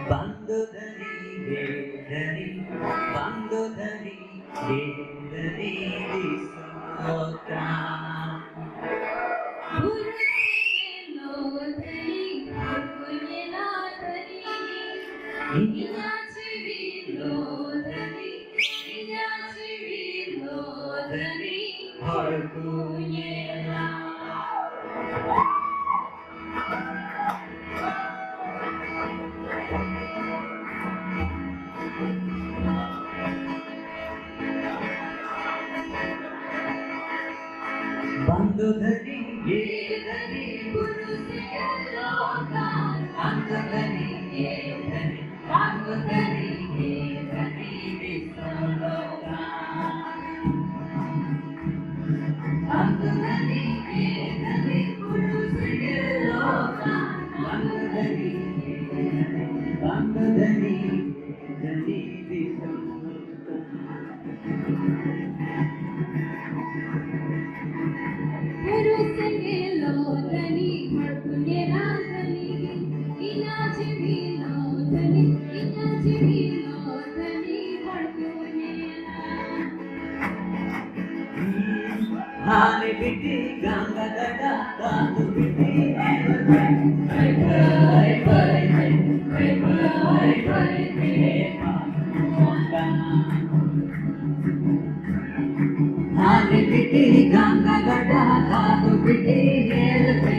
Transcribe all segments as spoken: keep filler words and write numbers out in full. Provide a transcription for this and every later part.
ᱵᱟᱝ ᱫᱚ ᱫᱷᱟᱹᱨᱤ ᱜᱮ ᱫᱷᱟᱹᱨᱤ, ᱵᱟᱝ ᱫᱚ ᱫᱷᱟᱹᱨᱤ ᱜᱮ ᱫᱷᱟᱹᱨᱤ ᱫᱤᱥᱚᱢ ᱞᱚᱛᱟ᱾ ᱵᱩᱨᱩ ᱥᱮᱸᱜᱮᱞ ᱞᱚ ᱫᱷᱟᱹᱨᱤ, ᱦᱚᱲ ᱠᱚ ᱧᱮᱞᱟ ᱫᱷᱟᱹᱨᱤ, ᱤᱧᱟᱜ ᱡᱤᱣᱤ ᱞᱚ ᱫᱷᱟᱹᱨᱤ, ᱤᱧᱟᱜ ᱡᱤᱣᱤ ᱞᱚ ᱫᱷᱟᱹᱨᱤ, ᱦᱚᱲ ᱠᱚ ᱧᱮᱞᱟ᱾ ᱵᱟᱝ ᱫᱚ ᱫᱷᱟᱹᱨᱤ ᱜᱮ ᱫᱷᱟᱹᱨᱤ, ᱵᱩᱨᱩ ᱥᱮᱸᱜᱮᱞ ᱞᱚ ᱫᱷᱟᱹᱨᱤ, ᱵᱟᱝ ᱫᱚ ᱫᱷᱟᱹᱨᱤ ᱜᱮ ᱫᱷᱟᱹᱨᱤ, ᱵᱟᱝ ᱫᱚ ᱫᱷᱟᱹᱨᱤ ᱜᱮ ᱫᱷᱟᱹᱨᱤ, ᱫᱤᱥᱚᱢ ᱞᱚ ᱫᱷᱟᱹᱨᱤ᱾ ᱵᱟᱝ ᱫᱚ ᱫᱷᱟᱹᱨᱤ ᱜᱮ ᱫᱷᱟᱹᱨᱤ, ᱵᱩᱨᱩ ᱥᱮᱸᱜᱮᱞ ᱞᱚ ᱫᱷᱟᱹᱨᱤ, ᱵᱟᱝ ᱫᱚ ᱫᱷᱟᱹᱨᱤ ᱜᱮ ᱫᱷᱟᱹᱨᱤ, ᱵᱟᱝ ᱫᱚ ᱫᱷᱟᱹᱨᱤ ᱜᱮ ᱫᱷᱟᱹᱨᱤ, ᱫᱤᱥᱚᱢ ᱞᱚ ᱫᱷᱟᱹᱨᱤ᱾ ᱵᱩᱨᱩ ᱥᱮᱸᱜᱮᱞ ᱞᱚ ᱫᱷᱟᱹᱨᱤ, ᱦᱚᱲ ᱠᱚ ᱧᱮᱞᱟ ᱫᱷᱟᱹᱨᱤ, ᱤᱧᱟᱜ ᱡᱤᱣᱤ ᱞᱚ ᱫᱷᱟᱹᱨᱤ, ᱤᱧᱟᱜ ᱡᱤᱣᱤ ᱞᱚ ᱫᱷᱟᱹᱨᱤ, ᱦᱚᱲ ᱠᱚ ᱧᱮᱞᱟ᱾ ᱦᱟᱱᱮ ᱵᱤᱴᱤ ᱜᱟᱝᱜᱟ ᱜᱟᱰᱟ, ᱛᱟᱱᱫᱩ ᱵᱤᱴᱤ ᱮᱞ ᱯᱮ, ᱵᱟᱭ ᱵᱟᱭ ᱵᱟᱭ ᱵᱟᱭ ᱵᱟᱭ ᱵᱟᱭ ᱵᱟᱭ ᱵᱟᱭ ᱵᱟᱭ᱾ ᱦᱟᱱᱮ ᱵᱤᱴᱤ ᱜᱟᱝᱜᱟ ᱜᱟᱰᱟ, ᱛᱟᱱᱫᱩ ᱵᱤᱴᱤ ᱮᱞ ᱯᱮ᱾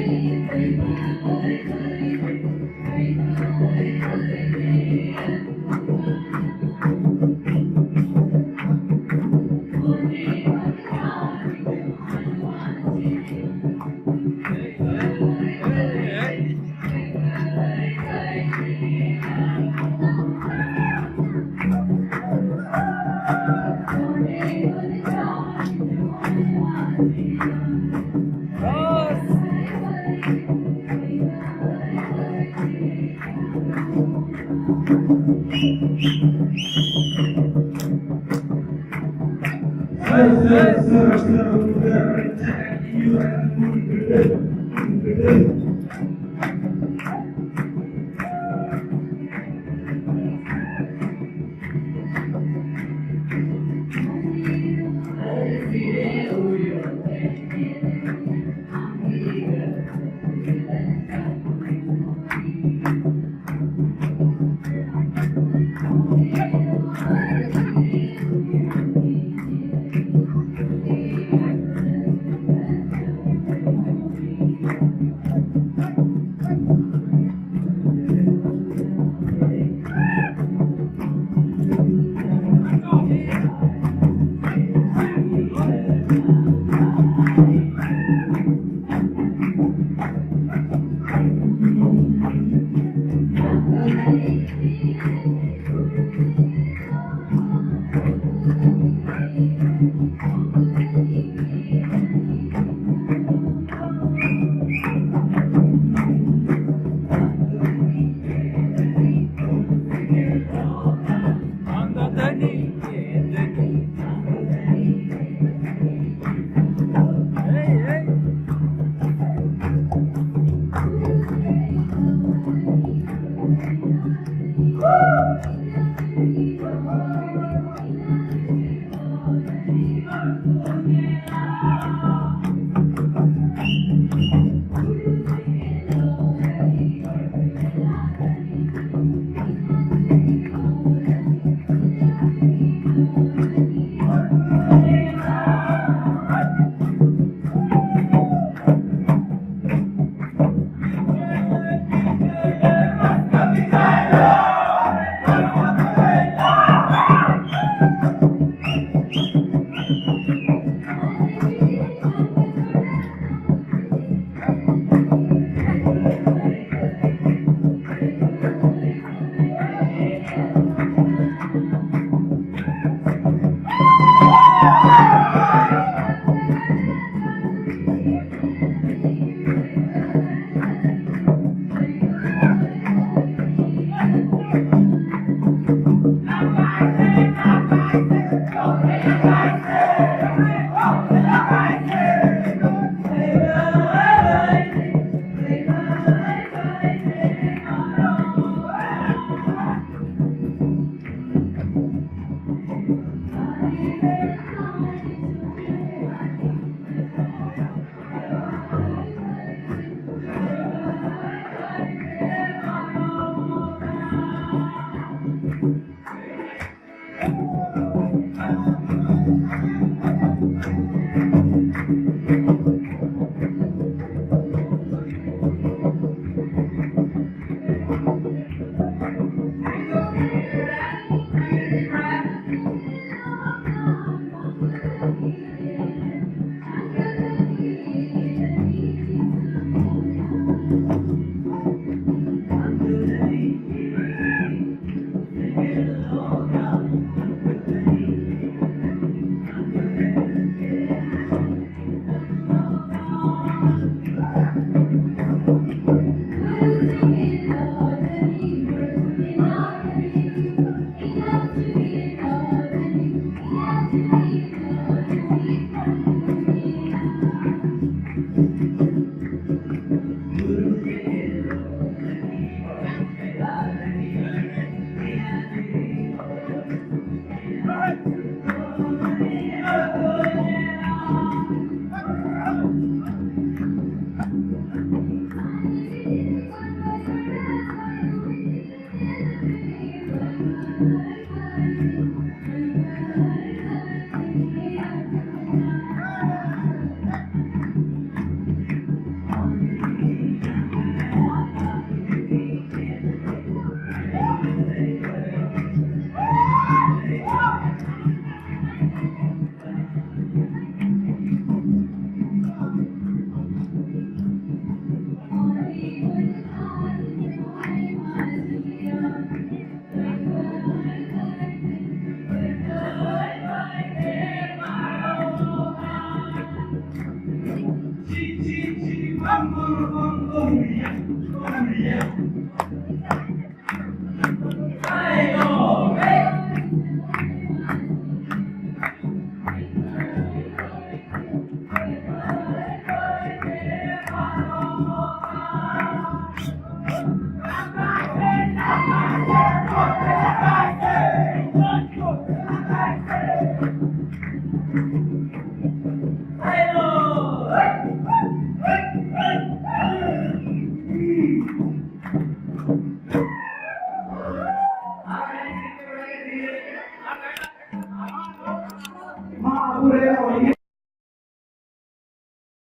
ᱢᱟ ᱟᱵᱚᱨᱮᱱ